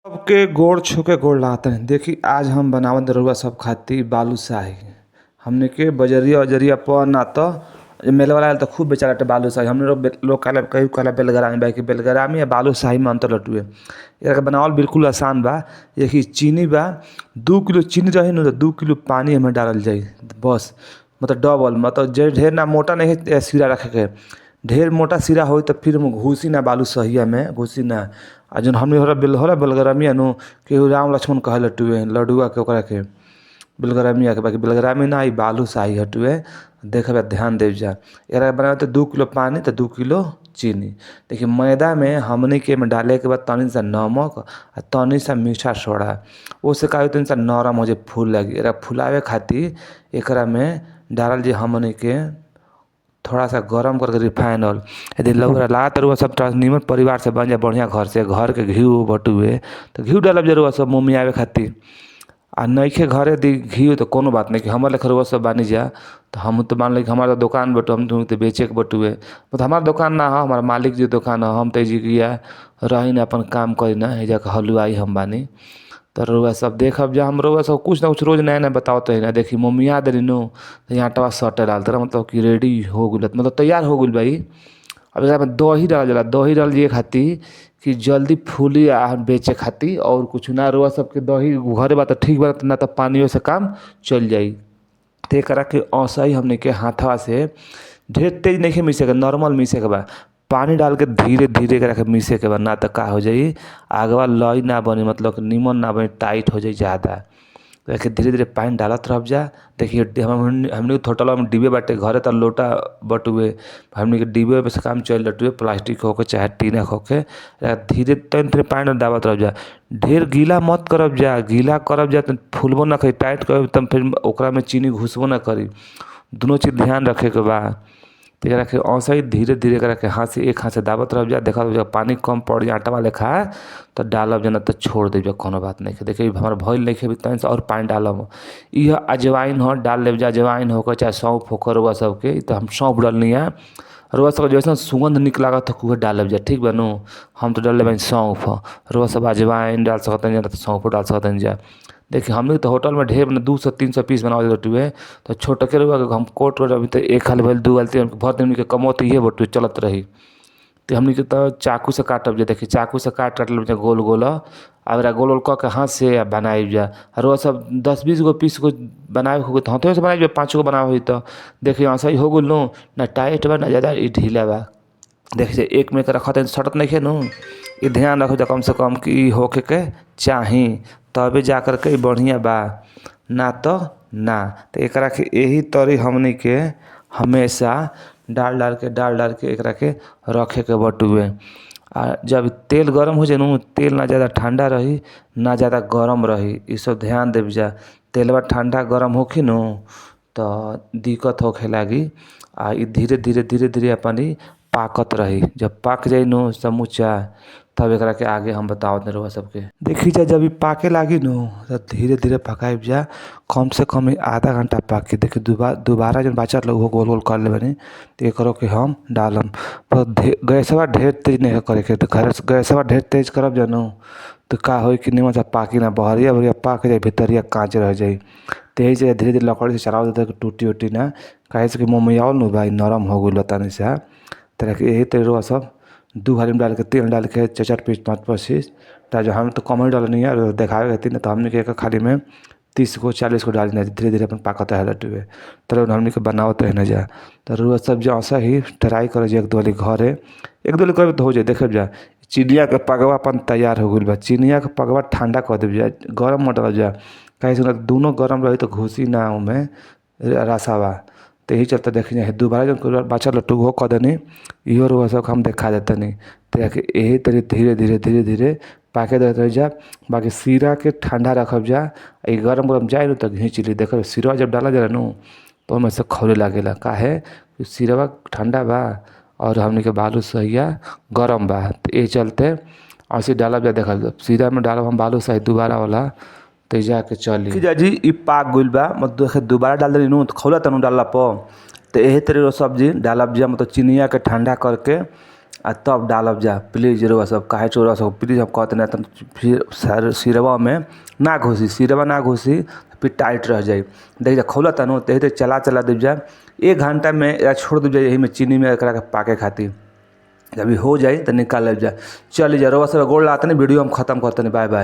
सबके गोड़ छू के गोड़ लागतानी। देखी आज हम बनावत रउआ सब खातिर बालूशाही। हमनी के बजरिया उजरिया पर ना त मेलवा लागेला त खूब बेचाला बालूशाही। हमनी लोग कहेला केहू कहेला बेलगरामी बाकी बेलगरामी आ बालूशाही में अंतर हटुए। एकरा के बनावल बिल्कुल आसान बा। देखी चीनी बा, 2 किलो चीनी रही नु त 2 किलो पानी एमे डालल जाई बस। मतलब डबल मतलब जे ढेर ना मोटा नइखे सीरा रखे के। ढेर मोटा सीरा होई त फिर घुसी ना बालूशाहीया में घुसी ना। आ जौन हमनी होला बेलगरमिया नु केहू राम लक्ष्मण कहेला टुए लडुआ के ओकरा के बेलगरमिया के बाकी बेलगरामी ना इ बालूशाही हटुए। देखे ध्यान देव जा। एकरा के बनावे त 2 किलो पानी त 2 किलो चीनी। देखी मैदा में हमनी के एमे डाले के बा तनी सा नमक आ तनी सा मीठा सोडा। ओसे का होई तनी सा नरम हो जाई फूल लागी। एकरा फुलावे खातिर एकरा में डालल जाई हमनी के थोड़ा सा गरम करके रिफाइन ऑयल। यदि लागत रउआ सब निमन परिवार से बन जाए बढ़िया घर से घर के घीउ बटुए त घीउ डालब जा रउआ सब मोमियावे खातिर। आ नइखे घरे दी घीउ त कोनो बात नइखे हमर लेखा रउआ सब बानी जा त हमहू त मान ली कि हमार दोकान बटुए हम त बेचे के बटुए। मतलब हमार दोकान ना ह हमार मालिक जी के दोकान ह। हम त एजिगिया रही ना अपन काम करी ना एजा के हलुआई हम बानी। त रउआ सब देखब जा हम रउआ सब कुछ ना कुछ रोज नया नया बतावत रही ना। देखी मोमिया देली नु त आटवा सटे लागल त मतलब कि रेडी हो गइल मतलब तैयार हो गइल बा इ। अब एकरा में दही डालल जाला दही डालल जाई खातिर कि जल्दी फूली आ बेचे खातिर और कुछ ना। रउआ सबके दही घरे बा त ठीक बा ना त पानियो से काम चल जाई। त एकरा के असही हमनी के हाथवा से ढेर तेज नइखे मिसे के नॉर्मल मिसे के बा। पानी डाल के धीरे धीरे एकरा के मिसे के बा ना त का हो जाई आगवा लई ना बनी मतलब कि निमन ना बनी टाइट हो जाई ज्यादा। एकरा के धीरे धीरे पानी डालत रहब जा। देखी हमनी के होटलवा में डिब्बे बाटे घरे त लोटा बटुए। हमनी के डिब्बे से काम चल जटुए प्लास्टिक होखे चाहे टीना के होखे। धीरे तनी तनी पानी डालत रहब जा। ढेर गीला मत करब जा गीला करब जा त फुलबो ना करी टाइट करब त फिर ओकरा में चीनी घुसबो ना करी। दुनो चीज ध्यान रखे के बा। त एकरा के असही धीरे धीरे एकरा के हाथ से एक हाथ से दाबत रहब जा देखत जा पानी कम पड़ जाई आटवा लेखा त डालब जा ना त छोड़ देब जा कोनो बात नइखे। देखी हमर भइल नइखे अभी तनी सा और पानी डालब। इ ह अजवाइन ह डाल लेब जा अजवाइन होखे चाहे सौंफ होखे रउआ सबके इ त हम सौंफ डलनी ह। रउआ सबके जैसन सुगंध निक लागत होखे उहे डालब जा ठीक बा नु। हम त डलले बानी सौंफ रउआ सब अजवाइन डाल सकतानी ना त सौंफो डाल सकतानी जा। देखी हमनी के त होटल में ढेर 200 300 पीस बनावल बटुए त छोटके रउआ के हम कोट अभी त एक हाली भइल दू हाली तीन भर दिन हमनी के कमवत इहे बटुए चलत रही। त हमनी के त चाकू से काटब जा देखी चाकू से काट काट लेब जा गोल गोल। आ ओकरा गोल गोल क के हाथ से आ बनाइब जा। रउआ सब 10-20 गो पीस गो बनावे के होई त हाथवे से बनाइब जा 5 गो बनावे होई त। देखी असही हो गइल नु ना टाइट बा ना ज्यादा इ ढीला बा। देखी एक में के रखतानी सटत नइखे नु। इ ध्यान रखब जा कम से कम कि इ होखे के चाही तबे जा कर के इ बढ़िया बा ना त ना। त एकरा के एही तरी हमनी के हमेशा डाल डाल के डाल डाल के एकरा के रखे के बटुए। आ जब तेल गरम हो जाई नु तेल ना ज्यादा ठंडा रही ना ज्यादा गरम रही इ सब ध्यान देब जा। तेलवा ठंडा गरम होखी नु त दिक्कत होखे लागी। आ इ धीरे धीरे धीरे धीरे अपन इ पाकत रही। जब पाक जाई नु समूचा तब एकरा के आगे हम बतावत रउआ सबके। देखी जा जब इ पाके लागी नु त धीरे धीरे पकाइब जा। कम से कम इ आधा घंटा पाकी। देखी दोबारा जौन बाचल रहे उहो गोल गोल कर ले बानी त एकरो के हम डालम। गैसवा ढेर तेज नइखे करे के गैसवा ढेर तेज करब जा नु त का होई कि निमन से पाकी ना बहरिया बहरिया पाक जाई भितरिया काच रह जाई। त एही से धीरे धीरे लकड़ी से चलावत टूटी उटी ना काहे से कि मोमियावल नु बा इ नरम हो गइल बा तनी सा। त एही तरी रउआ सब 2 हाली में डाल के तेल डाल के 4-4 पीस 5-5 पीस त हम त कमही डलनी ह देखावे खातिर ना त हमनी के एक खाली में 30 गो 40 गो डाली धीरे धीरे अपन पाकत रहेला तब हमनी के बनावत रही जा। त रउआ सब जे असही ट्राई करब जा एक दू हाली घरे एक दू हाली करब त हो जाई देखब जा। चिनिया के पगवा अपन तैयार हो गइल बा। चिनिया के पगवा ठंडा क देब जा गरम मत डालब जा काहे से दुनो गरम रही त घुसी ना ओमे रसवा। त एही चलते देखी दोबारा जौन बाचल रहे उहो क देनी इहो रउआ सबके हम देखा देतानी। त एही तरी धीरे धीरे धीरे धीरे पाके देत रही जा। बाकी सीरा के ठंडा रखब जा। इ गरम गरम जाई नु त घींच ली। देखब सीरवा जब डालल जाला नु त ओमे से खौले लागेला काहे कि सीरवा ठंडा बा और हमनी के बालूशाहीया गरम बा। त एही चलते ऐसे डालब जा देखब सीरा में डालब हम बालूशाही दोबारा वाला त जाके चली। देखी जा जी इ पाक गइल बा मतलब दोबारा डाल देली नु त खौलता नु डालला पर। त एही तरी सब्जी डालब जा मतलब चिनिया के ठंडा करके आ तब डालब जा। प्लीज रउआ सब काहे रउआ सब प्लीज हम कहत ना त फिर सिरवा में ना घुसी, सिरवा ना घुसी फिर टाइट रह जाई। देखि जा खौलता नु त एही चला चला देब जा। 1 घंटा में या छोड़ देब जा एही में चीनी में एकरा के पाके खातिर। जब हो जाई त निकाल लेब जा। चली जा रउआ सब गोड़ लागतानी, वीडियो हम खत्म करतानी। Bye bye.